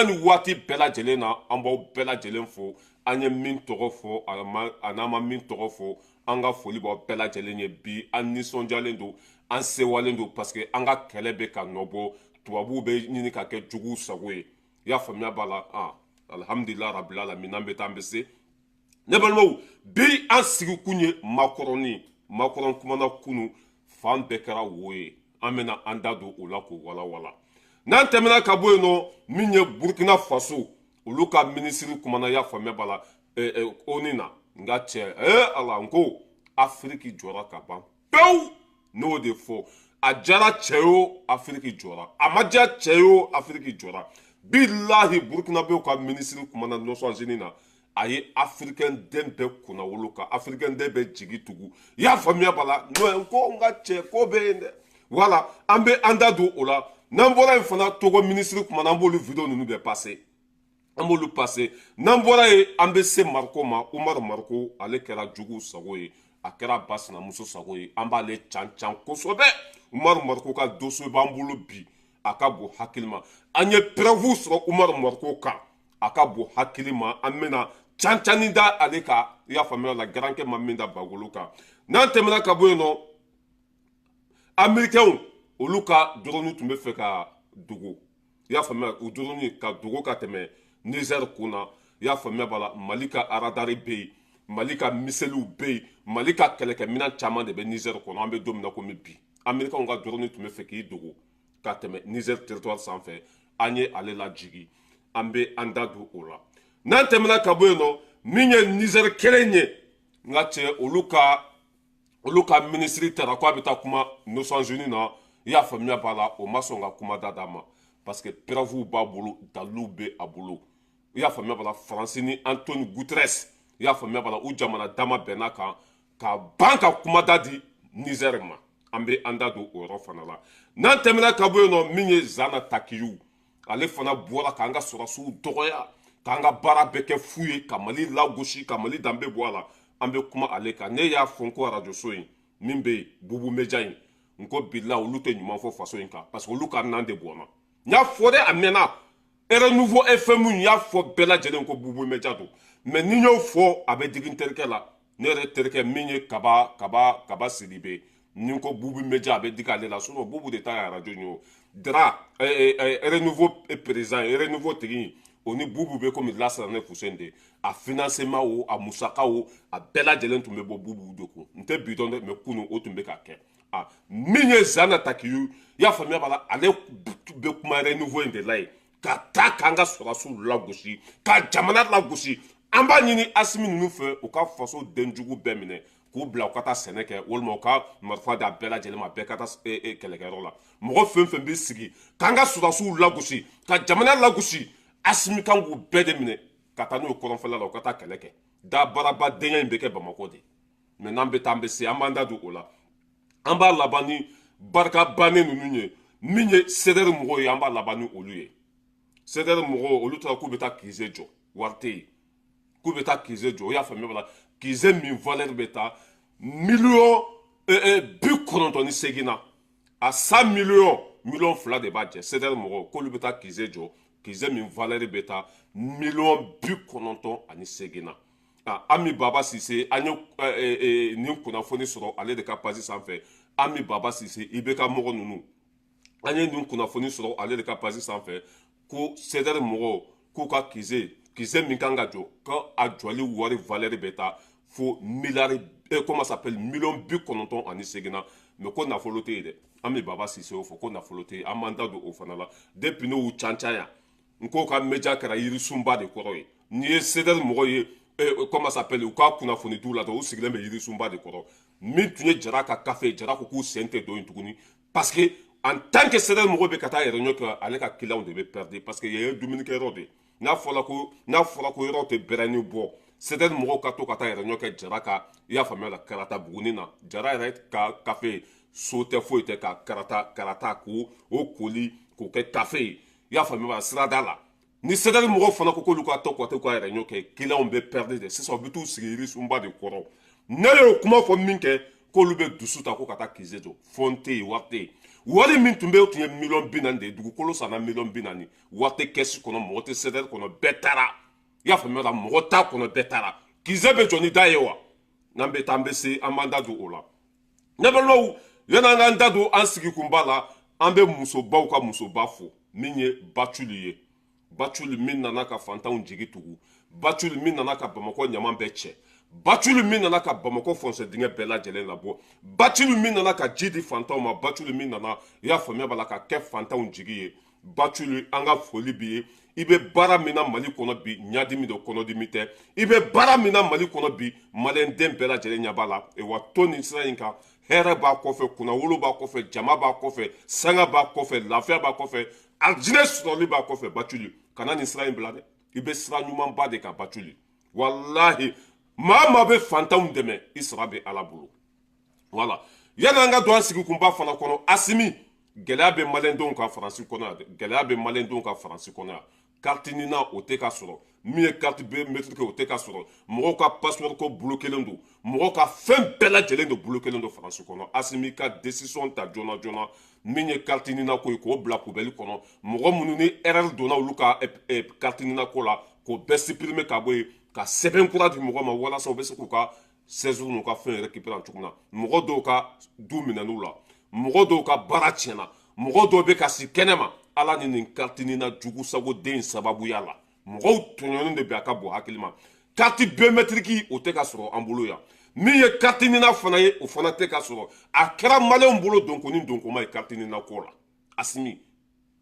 Ni waati bɛɛ lajɛlen na, an b'aw bɛɛ lajɛlen fo. An ye min tɔgɔ fɔ, a n'an ma min tɔgɔ fɔ, an ka foli b'aw bɛɛ lajɛlen ye. Bi an nisɔndiyalen don, an sewalen don, parce que an ka kɛlɛ bɛ ka nɔ bɔ. Tubabuw bɛ ɲini ka kɛ juguw sago ye. I y'a faamuya b'a la. Ah, alhamdulilah rabil alamin. An bɛ taa, an bɛ se. Ne balimaw, bi an sigikun ye makɔrɔni. Makɔrɔn kumana kunu, fan bɛɛ kɛra wo ye. An bɛna an da don o la k'o walawala. N'an tɛmɛna ka bɔ yen nɔ, min ye Burkina Faso, olu ka minisiri kumana, y'a faamuya b'a la, ONU na. N ka cɛ, ala n ko Afiriki jɔra ka ban pewu. N'o de fɔ, a diyara cɛ o, Afiriki jɔra. A ma diya cɛ o, Afiriki jɔra. Bilahi, Burukinabew ka minisiri kumana Nations Unies na, a ye Afirikɛn den bɛɛ kunnawolo, ka Afirikɛn den bɛɛ jigi tugu. I y'a faamuya b'a la. N'o ko n ka cɛ, ko bɛ yen dɛ. Wala an bɛ an da don o la. N'an bɔra yen fana, Togo minisiri kumana. An b'olu vidéo ninnu bɛɛ passer, an b'olu passer. N'an bɔra yen, an bɛ se Mariko ma. Umaru Mariko, ale kɛra jugu sago ye, a kɛra ba sinamuso sago ye. An b'ale can can kosɛbɛ. Umaru Mariko ka dossier b'an bolo bi, a ka bon hakili ma. An ye preuve sɔrɔ Umaru Mariko kan, a ka bon hakili ma. An bɛna can canni da ale kan, i y'a faamuya la, garankɛ ma min da bagolo kan. N'an tɛmɛna ka bɔ yen nɔ, Américains, olu ka drone tun bɛ fɛ ka dogo, i y'a faamuya, o drone ka dogo ka tɛmɛ Niger kun na. I y'a faamuya b'a la. Mali ka radar bɛ yen, Mali ka missilew bɛ yen, Mali ka kɛlɛkɛminɛn caman de bɛ Niger kɔnɔ. An bɛ don min na komi bi, Américains ka drone tun bɛ fɛ k'i dogo ka tɛmɛ Niger territoire sanfɛ. An ye ale lajigi, an bɛ an da don o la. N'an tɛmɛna ka bɔ yen nɔ, min ye Niger kelen ye, n ka cɛ, olu ka minisiri taara ko a bɛ taa kuma Nations Unies na, i y'a faamuya b'a la, o ma sɔn ka kuma da d'a ma, parce que preuve b'a bolo, daliluw bɛ a bolo. I y'a faamuya b'a la. Faransi ni Antonio Guterres, i y'a faamuya b'a la, u jamana dama bɛnna kan ka ban ka kuma da di Niger ma. An bɛ an da don o yɔrɔ fana la. N'an tɛmɛna ka bɔ yen nɔ, min ye Zana Takiyu, ale fana bɔra k'an ka sɔrɔsiw dɔgɔya, k'an ka baara bɛɛ kɛ fu ye, ka Mali lagosi, ka Mali danbe bɔ a la. An bɛ kuma ale kan. Ne y'a fɔ n ko arajoso in min bɛ yen, Bubu Meja in, n ko bila olu tɛ ɲuman fɔ faso in kan, parce que olu ka nan de bɔnna. N y'a fɔ dɛ, a mɛnna. Renouveau FM, n y'a fɔ bɛɛ lajɛlen ko Bubu Meja don. Mais ni n y'o fɔ, a bɛ digi n terikɛ la. Ne yɛrɛ terikɛ min ye Kaba Sidibe, ni n ko Bubu Meja, a bɛ digi ale la. Sinon Bubu de ta ye arajo in ye. O Dra Renouveau président, Renouveau tigi, o ni Bubu bɛ komi Lasana ne Fuseni de. A financement o, a musaka o, a bɛɛ lajɛlen tun bɛ bɔ Bubu de kun. N tɛ bi dɔn dɛ, mais kunun o tun bɛ ka kɛ. A min ye Zana Takiyu, i y'a faamuya b'a la, ale bɛ kuma Renouveau in de la yen, ka taa k'an ka sɔrɔsiw lagosi, ka jamana lagosi. An b'a ɲini Asimi ninnu fɛ, u ka faso denjugu bɛɛ minɛ k'u bila u ka taa sɛnɛ kɛ, walima u ka marifa d'a bɛɛ lajɛlen ma, bɛɛ ka taa kɛlɛkɛyɔrɔ la. Mɔgɔ fɛn fɛn bɛ sigi k'an ka sɔrɔsiw lagosi, ka jamana lagosi, Asimi kan k'u bɛɛ de minɛ ka taa n'u ye kɔrɔnfɛla la, u ka taa kɛlɛ kɛ. Dabaraba denkɛ in bɛ kɛ Bamakɔ de. Mais n'an bɛ taa, an bɛ se, an b'an da don o la. An b'a laban ni barika bannen ninnu ye. Min ye CDR mɔgɔw ye, an b'a laban ni olu ye. CDR mɔgɔw, olu taara k'u bɛ taa QG jɔ, wari tɛ yen. K'u bɛ taa QG jɔ, o y'a faamuya b'a la, QG min valeur bɛ taa miliyɔn 98 na, a 100 miliyɔn, miliyɔn 2 de b'a jɛ. CDR mɔgɔw k'olu bɛ taa QG jɔ, QG min valeur bɛ taa miliyɔn 98 na. Ami Baba Sise, an ye nin kunnafoni sɔrɔ ale de ka page sanfɛ. Ami Baba Sise, i bɛ ka mɔgɔ ninnu, an ye nin kunnafoni sɔrɔ ale de ka page sanfɛ ko CDR mɔgɔw k'u ka QG, QG min kan ka jɔ, ko a jɔli wari valeur bɛ taa fo miliyari, comment ça s'appelle, miliyɔn 98 na. Mais ko nafolo tɛ yen dɛ. Ami Baba Sise y'o fɔ ko nafolo tɛ yen. An b'an da don o fana la. Depuis ne y'u can can yan, n ko ka média kɛra yirisunba de kɔrɔ ye. N'i ye CDR mɔgɔ ye, comment ça s'appelle, u ka kunnafoni diw la dɔrɔn, u sigilen bɛ yirisunba de kɔrɔ. Min tun ye Jara ka kafe, Jara ko k'u sen tɛ don yen tuguni, parce que en tant que CDR mɔgɔ bɛ ka taa réunion kɛ, ale ka client de bɛ perdre, parce que yen ye dumunikɛyɔrɔ de ye. N'a fɔra ko yɔrɔ tɛ bɛrɛni bɔ, CDR mɔgɔw ka to ka taa réunion kɛ Jara ka, i y'a faamuya la, Karata Buguni na, Jara yɛrɛ ka kafe so tɛ foyi tɛ, ka karata karata k'o o koli k'o kɛ kafe ye, i y'a faamuya la, sirada la. Ni CDR mɔgɔw fana ko k'olu ka to ka t'u ka réunion kɛ, client bɛ perdre de. Sisan u bɛ t'u sigi yirisunba de kɔrɔ. Ne y'o kuma fɔ min kɛ, K'olu bɛ dusu ta ko ka taa Kize jɔ. Fond tɛ yen, wari tɛ yen. Wari min tun bɛ yen, o tun ye miliyɔn 40 de ye. Dugukolo sanna miliyɔn 40. Wari tɛ kɛsi kɔnɔ, mɔgɔ tɛ CDR kɔnɔ, bɛɛ taara. I y'a faamuya la, mɔgɔ t'a kɔnɔ, bɛɛ taara. Kize bɛ jɔ ni da ye wa? N'an bɛ taa, an bɛ se, an b'an da don o la. Ne balimaw, yan'an k'an da don an sigikunba la, an bɛ musobaw ka musoba fo, min ye Baculi ye. Baculi min nana ka fantanw jigi tugu, Baculi min nana ka Bamakɔ ɲaman bɛɛ cɛ, Baculi min nana ka Bamakɔ fɔnsɛ dingɛ bɛɛ lajɛlen labɔ, Baculi min nana ka ji di fantanw ma, Baculi min nana, i y'a faamuya b'a la, ka kɛ fantanw jigi ye. Baculi, an ka foli b'i ye. I bɛ baara min na Mali kɔnɔ bi, ɲadimi don, kɔnɔdimi tɛ. I bɛ baara min na Mali kɔnɔ bi, maliyɛnden bɛɛ lajɛlen ɲɛ b'a la. Wa to nin sira in kan, hɛrɛ b'a kɔfɛ, kunnawolo b'a kɔfɛ, jama b'a kɔfɛ, sanga b'a kɔfɛ, lafiya b'a kɔfɛ, alijinɛ sɔrɔli b'a kɔfɛ. Baculi, kana nin sira in bila dɛ. I bɛ sira ɲumanba de kan, Baculi. Walahi, maa maa bɛ fantanw dɛmɛ, i sara bɛ Ala bolo. Wala yanni an ka don an sigikunba fana kɔnɔ, Asimi, gɛlɛya bɛ maliyɛndenw ka Faransi kɔnɔ yan dɛ. Gɛlɛya bɛ maliyɛndenw ka Faransi kɔnɔ yan. Carte NINA, o tɛ ka sɔrɔ. Min ye carte biométrique, o tɛ ka sɔrɔ. Mɔgɔw ka passeport ko bloquélen don, mɔgɔw ka fɛn bɛɛ lajɛlen de bloquélen don Faransi kɔnɔ. Asimi ka décision ta joona joona, min ye carte NINA ko ye, k'o bila poubelle kɔnɔ. Mɔgɔ minnu ni erreur donna olu ka carte NINA ko la, k'o bɛɛ supprimer ka bɔ yen, ka sɛbɛn kura di mɔgɔ ma, walasa u bɛ se k'u ka séjour n'u ka fɛn récupérer cogo min na. Mɔgɔ dɔw ka du minɛn'u la, mɔgɔ dɔw ka baara tiɲɛna, mɔgɔ dɔw bɛ ka si kɛnɛ ma. Ala ni nin carte NINA jugu sagoden sababuya la, mɔgɔw tɔɲɔnen de bɛ a ka bon hakili ma. Carte biométrique, o tɛ ka sɔrɔ an bolo yan. Min ye carte NINA fana ye, o fana tɛ ka sɔrɔ. A kɛra maliyɛnw bolo donko ni donkoma ye carte NINA ko la. Asimi,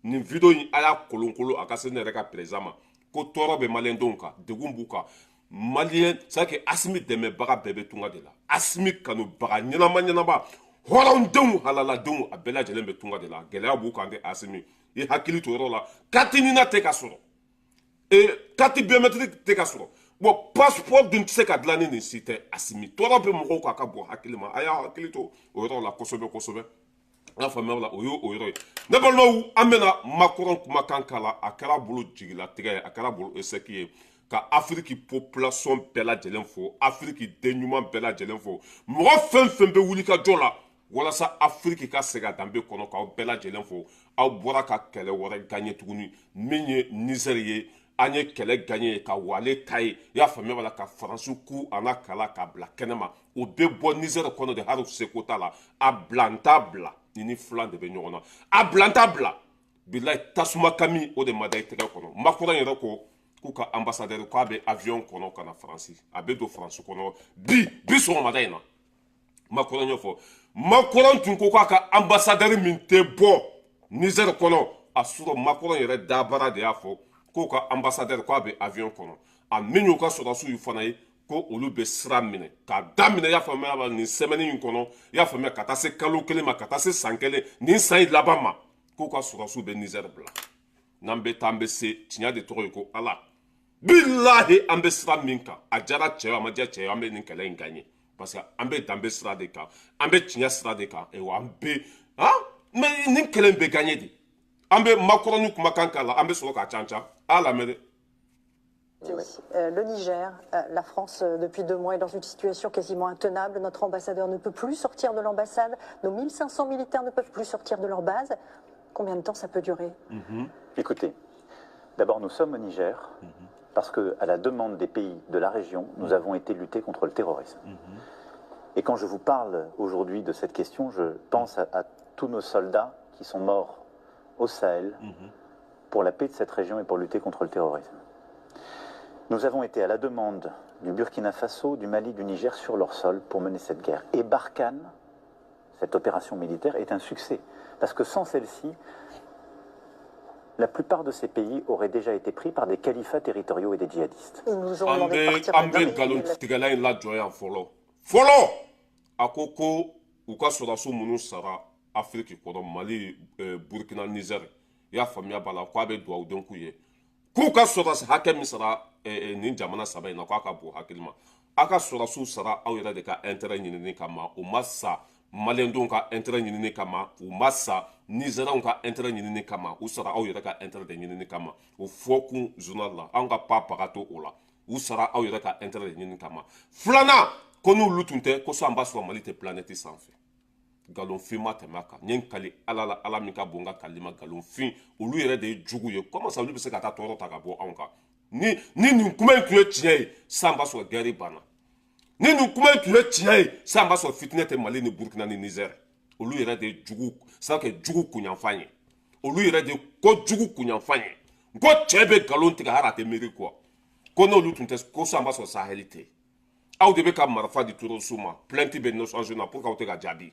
nin vidéo in, a y'a kolonkolo a ka se ne yɛrɛ ka président ma, ko tɔɔrɔ bɛ maliyɛndenw kan, degun b'u kan. Maliyɛn, c'est que Asimi dɛmɛbaga bɛɛ bɛ tunga de la. Asimi kanubaga ɲɛnama ɲɛnama, hɔrɔndenw, halaladenw, a bɛɛ lajɛlen bɛ tunga de la. Gɛlɛya b'u kan dɛ. Asimi, i hakili to yɔrɔ la. Carte NINA tɛ ka sɔrɔ, carte biométrique tɛ ka sɔrɔ. Bon, passeport dun tɛ se ka dilan ni nin si tɛ. Asimi, tɔɔrɔ bɛ mɔgɔw kan, ka bɔ hakili ma. A y'a hakili to o yɔrɔ la kosɛbɛ kosɛbɛ. An y'a faamuya la, o y'o o yɔrɔ ye. Ne balimaw, an bɛna Macron kumakan k'a. A kɛra bolo jigilatigɛ ye, a kɛra bolo échec ye, ka Afiriki population bɛɛ lajɛlen fo, Afiriki den ɲuman bɛɛ lajɛlen fo, mɔgɔ fɛn fɛn bɛ wuli ka jɔ la walasa Afiriki ka segin a danbe kɔnɔ, k'aw bɛɛ lajɛlen fo. Aw bɔra ka kɛlɛ wɛrɛ gagner tuguni, min ye Nizɛri ye. An ye kɛlɛ gagner ka wale ta ye, i y'a faamuya b'a la, ka Faransi ku a n'a kala k'a bila kɛnɛma. O bɛ bɔ Nizɛri kɔnɔ de, hali seko t'a la. A bila n t'a bila, ni ni filan de bɛ ɲɔgɔn na. A bila n t'a bila, bilayi, tasuma kami o de ma da i tɛgɛ kɔnɔ. Macron yɛrɛ ko k'u ka ambassadeur k'a bɛ avion kɔnɔ ka na Faransi, a bɛ don Faransi kɔnɔ bi bi sɔgɔmada in na. Macron ɲɛfɔ, Macron tun ko k'a ka ambassadeur min tɛ bɔ Niger kɔnɔ, a sɔrɔ Macron yɛrɛ dabara de y'a fɔ k'u ka ambassadeur k'a bɛ avion kɔnɔ. A min y'u ka sɔrɔdasiw fana ye, ko olu bɛ sira minɛ k'a daminɛ, i y'a faamuya, nin semaine in kɔnɔ, i y'a faamuya, ka taa se kalo 1 ma, ka taa se san 1, nin san in laban ma, k'u ka sɔrɔdasiw bɛ Niger bila. N'an bɛ taa, an bɛ se. Tiɲɛ de tɔgɔ ye ko Ala. Bilahi, an bɛ sira min kan, a diyara cɛ ye, a ma diya cɛ ye, an bɛ nin kɛlɛ in gagner, parce que an bɛ danbe sira de kan, an bɛ tiɲɛ sira de kan. Wa an bɛ han, mais nin kɛlɛ in bɛ gagner de. An bɛ Macron ni kumakan k'a la, an bɛ sɔrɔ k'a can can a lamɛn dɛ. Le Niger, la France, depuis 2 mois, est dans une situation quasiment intenable. Notre ambassadeur ne peut plus sortir de l'ambassade. Nos 1500 militaires ne peuvent plus sortir de leur base. Combien de temps ça peut durer? Écoutez, d'abord, nous sommes au Niger parce que, à la demande des pays de la région, nous avons été lutter contre le terrorisme. Et quand je vous parle aujourd'hui de cette question, je pense à tous nos soldats qui sont morts au Sahel pour la paix de cette région et pour lutter contre le terrorisme. Nous avons été à la demande du Burkina Faso, du Mali, du Niger sur leur sol pour mener cette guerre. Et Barkhane, cette opération militaire, est un succès. Parce que sans celle-ci, la plupart de ces pays auraient déjà été pris par des califats territoriaux et des djihadistes. Ils nous ont An demandé de bɛ partir an bɛ maintenant. nkalon tigɛla in lajɔ yan fɔlɔ fɔlɔ. A ko ko u ka sɔrɔdasiw minnu sara Afiriki kɔnɔ, Mali, Burkina, Niger, i y'a faamuya b'a la, k'a bɛ dugawu k'u ye, k'u ka sɔrɔdasi hakɛ min sara nin jamana saba in na, k'a ka bon hakili ma. A ka sɔrɔdasiw sara aw yɛrɛ de ka intérêt ɲinini kama. U ma sa maliyɛndenw ka intérêt ɲinini kama, u ma sa nizɛriw ka intérêt ɲinini kama, u sara aw yɛrɛ ka intérêt de ɲinini kama. O fɔ kun journal la, anw ka pa paga to o la. U sara aw yɛrɛ ka intérêt de ɲinini kama. Filanan, Ko n'olu tun tɛ, ko sisan b'a sɔrɔ Mali tɛ planète sanfɛ. Nkalonfin ma tɛmɛ a kan. N ye n kali Ala la, Ala min ka bon n ka kalili ma, nkalonfin, olu yɛrɛ de ye jugu ye. Comment ça, olu bɛ se ka taa tɔɔrɔ ta ka bɔ anw kan? Ni nin kuma in tun ye tiɲɛ ye, sisan b'a sɔrɔ guerre banna. Ni nin kuma in tun ye tiɲɛ ye, sisan b'a sɔrɔ fitinɛ tɛ Mali ni Burukina ni Niger. Olu yɛrɛ de ye jugu, c'est que jugu kunyanfan ye. Olu yɛrɛ de ye ko jugu kunyanfan ye. N ko cɛ bɛ nkalon tigɛ hali a tɛ miiri quoi. Ko n'olu tun tɛ, ko sisan b'a sɔrɔ Sahel tɛ yen. Aw de bɛ ka marifa di terroriste ma. Plainte bɛ Nations Unies na pour que aw tɛ ka jaabi.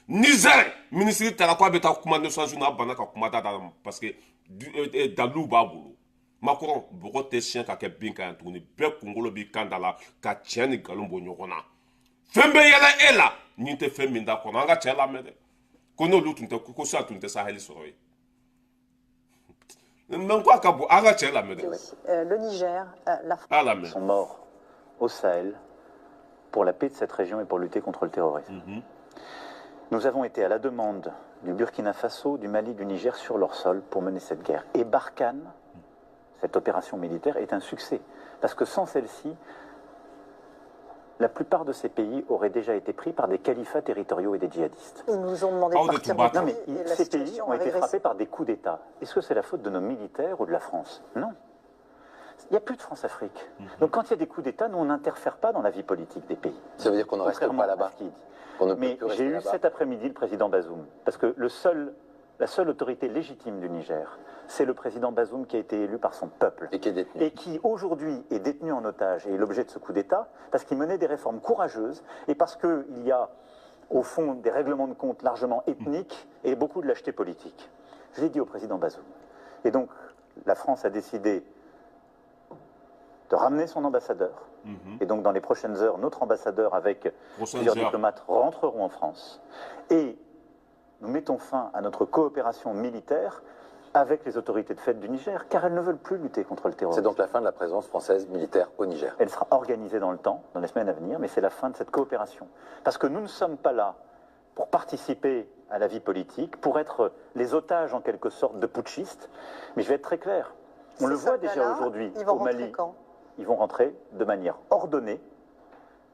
Niger ministre taara k'a bɛ taa kuma Nations Unies, a banna ka kuma da ma parce que daliluw b'a bolo. Macron, bɔgɔ tɛ siɲɛ ka kɛ bin kan yan tuguni. Bɛɛ kunkolo b'i kan da la ka tiɲɛ ni nkalon bɔ ɲɔgɔn na. Fɛn bɛ yɛlɛ e la nin tɛ fɛn min da kɔnɔ. An ka cɛ lamɛn dɛ. Ko n'olu tun tɛ, ko sisan tun tɛ Sahel sɔrɔ yen. Mais ko a ka bon, an ka cɛ lamɛn dɛ. Le Niger, la A lamɛn. Sont morts au Sahel pour la paix de cette région et pour lutter contre le terrorisme. Nous avons été à la demande du Burkina Faso, du Mali, du Niger sur leur sol pour mener cette guerre. Et Barkhane, cette opération militaire, est un succès. Parce que sans celle-ci, la plupart de ces pays auraient déjà été pris par des califats territoriaux et des djihadistes. Ils nous ont demandé de partir. Non, mais ces pays ont été frappés par des coups d'État. Est-ce que c'est la faute de nos militaires ou de la France? Non. Il n'y a plus de France-Afrique. Donc quand il y a des coups d'État, nous, on n'interfère pas dans la vie politique des pays. Ça veut dire qu'on ne reste pas là-bas. Mais j'ai eu cet après-midi le président Bazoum, parce que la seule autorité légitime du Niger, c'est le président Bazoum qui a été élu par son peuple. Et qui est détenu. Et qui aujourd'hui est détenu en otage et est l'objet de ce coup d'État, parce qu'il menait des réformes courageuses et parce qu'il y a, au fond, des règlements de compte largement ethniques et beaucoup de lâcheté politique. Je l'ai dit au président Bazoum. Et donc, la France a décidé de ramener son ambassadeur. Et donc, dans les prochaines heures, notre ambassadeur avec plusieurs diplomates rentreront en France. Et nous mettons fin à notre coopération militaire avec les autorités de fait du Niger, car elles ne veulent plus lutter contre le terrorisme. C'est donc la fin de la présence française militaire au Niger. Elle sera organisée dans le temps, dans les semaines à venir, mais c'est la fin de cette coopération. Parce que nous ne sommes pas là pour participer à la vie politique, pour être les otages en quelque sorte de putschistes. Mais je vais être très clair. On le voit déjà aujourd'hui au Mali. Ils vont rentrer de manière ordonnée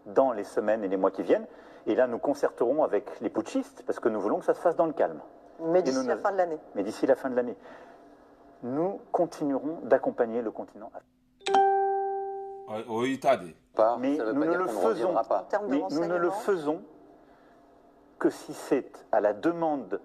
dans les semaines et les mois qui viennent. Et là, nous concerterons avec les putschistes, parce que nous voulons que ça se fasse dans le calme. Mais d'ici la fin de l'année. Mais d'ici la fin de l'année. Nous continuerons d'accompagner le continent. Mais nous ne le faisons, mais nous ne le faisons que si c'est à la demande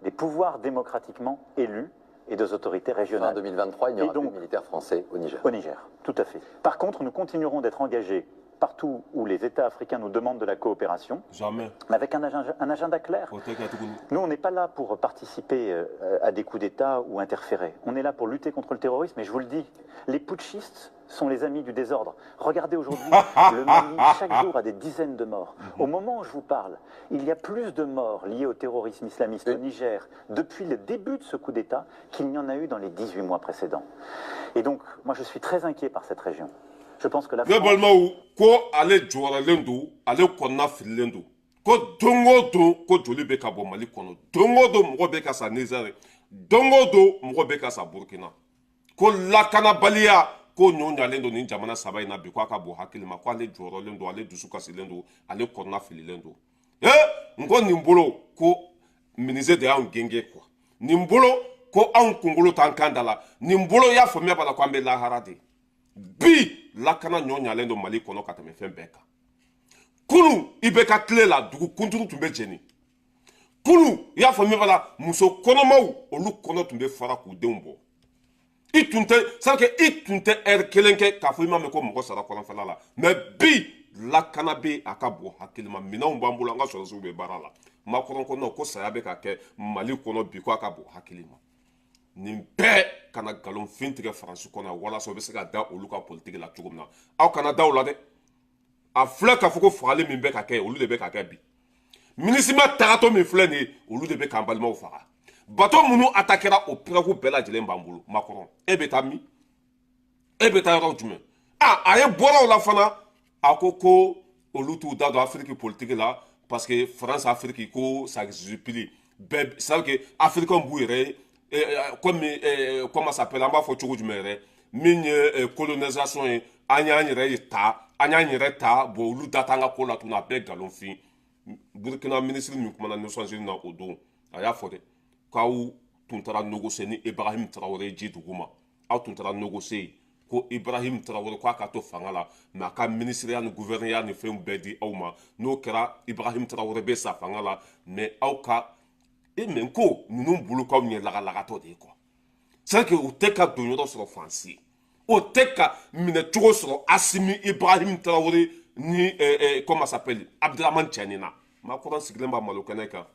des pouvoirs démocratiquement élus et des autorités régionales. Fin 2023, il n'y aura plus de militaires français au Niger. Au Niger, tout à fait. Par contre, nous continuerons d'être engagés partout où les États africains nous demandent de la coopération. Jamais. Mais avec un agenda clair. Nous, on n'est pas là pour participer à des coups d'État ou interférer. On est là pour lutter contre le terrorisme. Et je vous le dis, les putschistes sont les amis du désordre. Regardez aujourd'hui, le Mali, chaque jour, a des dizaines de morts. Au moment où je vous parle, il y a plus de morts liées au terrorisme islamiste au Niger depuis le début de ce coup d'État qu'il n'y en a eu dans les 18 mois précédents. Et donc, moi, je suis très inquiet par cette région. Je pense que la France... Ne balimaw, ko ale jɔrɔlen don, ale kɔnɔna fililen don, ko don o don ko joli bɛ ka bɔ Mali kɔnɔ, don o don mɔgɔ bɛ ka sa Niger, don o don mɔgɔ bɛ ka sa Burkina, ko lakanabaliya ko ɲɔ ɲalen don nin jamana saba in na bi, ko a ka bon hakili ma, ko ale jɔrɔlen don, ale dusu kasilen don, ale kɔnɔna fililen don. N ko nin bolo ko ministre de y'anw genge quoi, nin bolo ko anw kunkolo t'an kan da la, nin bolo y'a faamuya b'a la ko an bɛ lahara de. Bi lakana ɲɔ ɲalen don Mali kɔnɔ ka tɛmɛ fɛn bɛɛ kan. Kunu i bɛ ka tile la, dugu kunturu tun bɛ jeni. Kunu i y'a faamuya b'a la, muso kɔnɔmaw olu kɔnɔ tun bɛ fara k'u denw bɔ. I tun tɛ, c'est à dire i tun tɛ ɛri kelen kɛ k'a fɔ i m'a mɛn ko mɔgɔ sara kɔnɔfɛla la. Mais bi lakana bɛ a ka bon hakili ma, minɛnw b'an bolo, an ka sɔrɔdasiw bɛ baara la. Macron ko non, ko saya bɛ ka kɛ Mali kɔnɔ bi, ko a ka bon hakili ma. Nin bɛɛ kana nkalonfin tigɛ Faransi kɔnɔ walasa u bɛ se ka da olu ka politiki la cogo min na. Aw kana da o la dɛ. A filɛ k'a fɔ ko fagali min bɛ ka kɛ, olu de bɛ ka kɛ bi. MINUSMA tagatɔ min filɛ nin ye, olu de bɛ k'an balimaw faga. Bateau minnu attaquera, o preuve bɛɛ lajɛlen b'an bolo. Macron, e bɛ taa min? E bɛ taa yɔrɔ jumɛn? A ye bɔra o la fana, a ko ko olu t'u da don Afrique politique la parce que France Afrique ko ça existe plus. Bɛɛ, c'est à dire que Africains b'u yɛrɛ ye comme comment ça s'appelle, an b'a fɔ cogo jumɛn yɛrɛ, Min ye colonisation ye, an y'an yɛrɛ ta, an y'an yɛrɛ ta. Bon, olu da t'an ka ko la tuguni, a bɛɛ nkalonfin. Burukina minisiri min kumana Nations Unies na o don, a y'a fɔ dɛ k'aw tun taara négocier ni Ibrahim Traoré ji dugu ma. Aw tun taara négocier ko Ibrahim Traoré k'a ka to fanga la, mais a ka ministériya ni gouvernement ni fɛnw bɛɛ di aw ma. N'o kɛra, Ibrahim Traoré bɛ sa fanga la. Mais aw ka e mɛ ko ninnu bolo k'aw ɲɛ lagalagatɔ de ye quoi. C'est que u tɛ ka don yɔrɔ sɔrɔ fan si, o tɛ ka minɛ cogo sɔrɔ Asimi Ibrahim Traoré ni comment s'appelle, Abdramane Tiani na. Macron sigilen b'a malo kɛnɛ kan,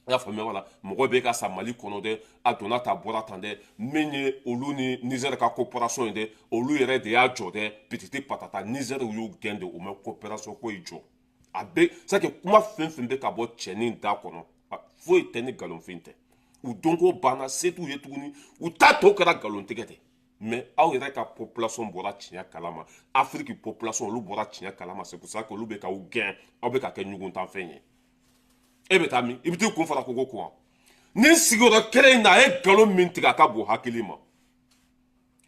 i y'a faamuya? Wala mɔgɔ bɛ ka sa Mali kɔnɔ dɛ, a donna ta bɔra tan dɛ. Min ye olu ni Niger ka coopération ye dɛ, olu yɛrɛ de y'a jɔ dɛ. Pititi patata, Niger y'u gɛn de, u ma coopération ko in jɔ. A bɛ c'est que kuma fɛn fɛn bɛ ka bɔ cɛnin da kɔnɔ, foyi tɛ ni nkalonfin tɛ. U donko banna, se t'u ye tuguni, u ta tɔ kɛra nkalontigɛ de. Mais aw yɛrɛ ka population bɔra tiɲɛ kalama, Afrique population, olu bɔra tiɲɛ kalama. C'est pour ça que olu bɛ k'aw gɛn, aw bɛ ka kɛ ɲuguntanfɛn ye. E bɛ taa min? I bɛ t'i kun fara kogo kun. Ni sigiyɔrɔ kelen in na, a ye nkalon min tigɛ, a ka bon hakili ma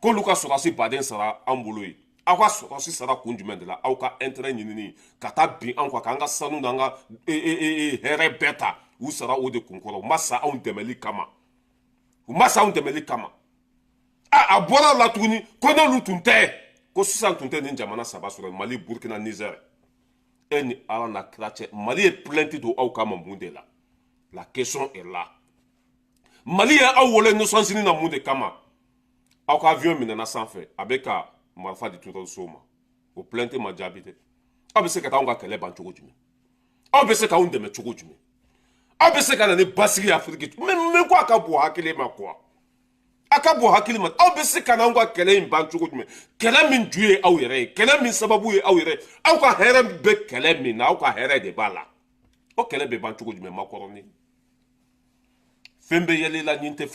k'olu ka sɔrɔdasi baden sara an bolo ye. Aw ka sɔrɔdasi sara kun jumɛn de la? Aw ka intérêt ɲinini ka taa bin anw kan, k'an ka sanu n'an ka hɛrɛ bɛɛ ta. U sara o de kun kɔrɔ, u ma sa anw dɛmɛli kama, u ma sa anw dɛmɛli kama. A bɔra la tuguni ko n'olu tun tɛ, ko sisan tun tɛ nin jamana saba sɔrɔ: Mali, Burukina, Niger. E ni Ala na kira cɛ, Mali ye plainte don aw kama mun de la? La question est là. Mali ye aw wele Nations Unies na mun de kama? Aw ka avion minɛna sanfɛ, a bɛ ka marifa di terroriste ma, o plainte ma jaabi dɛ. Aw bɛ se ka taa anw ka kɛlɛ ban cogo jumɛn? Aw bɛ se k'anw dɛmɛ cogo jumɛn? Aw bɛ se ka na ni basigi ye Afiriki? Min ko a ka bon hakili ma quoi, a ka bon hakili ma. Aw bɛ se ka n'anw ka kɛlɛ in ban cogo jumɛn? Kɛlɛ min ju ye aw yɛrɛ ye, kɛlɛ min sababu ye aw yɛrɛ ye, aw ka hɛrɛ bɛ kɛlɛ min na, aw ka hɛrɛ de b'a la. O kɛlɛ bɛ ban cogo jumɛn? Makɔrɔni fɛn bɛ yɛlɛ la, nin tɛ.